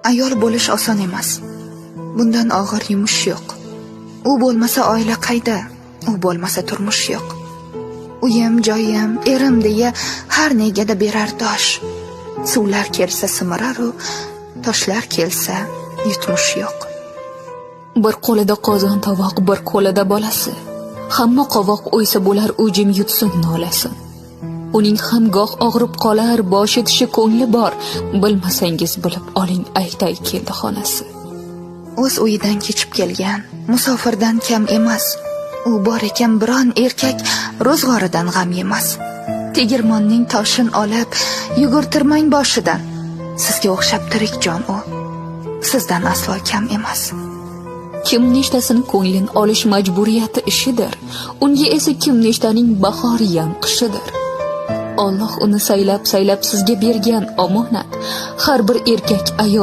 Ayol bo'lish oson emas. Bundan og'ir yumush yo'q. U bo'lmasa oila qayda? U bo'lmasa turmush yo'q. Uyim, joyim, erim deya har negada berar dosh. Suvlar kelsa simirar-u, toshlar kelsa yutmush yo'q. Bir qo'lida qozon tovoq, bir qo'lida bolasi. Hamma qovoq o'ysa bo'lar, ujim yutsin nolasin. Uning ham goh og'rib qolar, boshi, tishi, ko'ngli bor. Bilmasangiz, bilib oling, aytay, keldi xonasi. O'z uyidan kechib kelgan musofirdan kam emas. U bor ekan, biron erkak ro'zg'oridan g'am yemas. Tegirmonning toshin olib yugurtirmang boshidan. Sizga o'xshab tirik jon u. Sizdan aslo kam emas. Kim nechtasini ko'nglin olish majburiyati ishidir. Unga esa kim nechtaning bahoriyam qishidir. Alloh uni saylab saylab sizga bergan omonat. Har bir erkak ayol